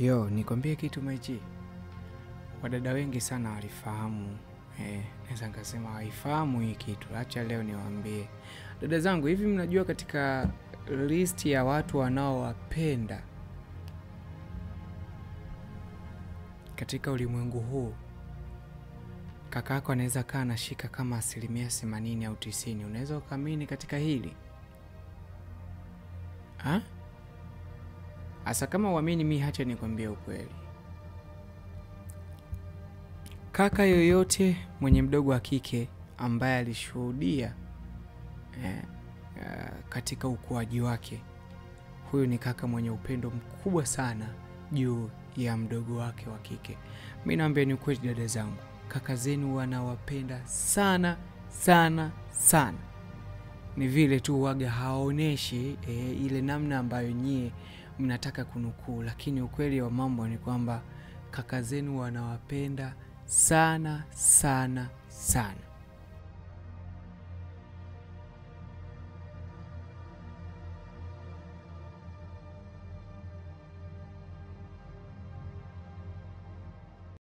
Yo, nikwambie kitu maiji. Wadada wengi sana walifahamu, naweza nikasema hawaifahamu hii kitu. Acha leo niwaambie. Dada zangu, hivi mnajua katika list ya watu wanaowapenda katika ulimwengu huu, kaka yako anaweza kaa anashika kama 80% au 90%. Unaweza ukaamini katika hili? Ha? Asa kama uamini mi, hacha nikwambie ukweli. Kaka yoyote mwenye mdogo wa kike ambaye alishuhudia katika ukuaji wake, huyu ni kaka mwenye upendo mkubwa sana juu ya mdogo wake wa kike. Mimi naambia ni ukweli dada zangu, kaka zenu wanawapenda sana sana sana. Ni vile tu waga haoneshi ile namna ambayo nyie mnataka kunukuu, lakini ukweli wa mambo ni kwamba kaka zenu wanawapenda sana sana sana.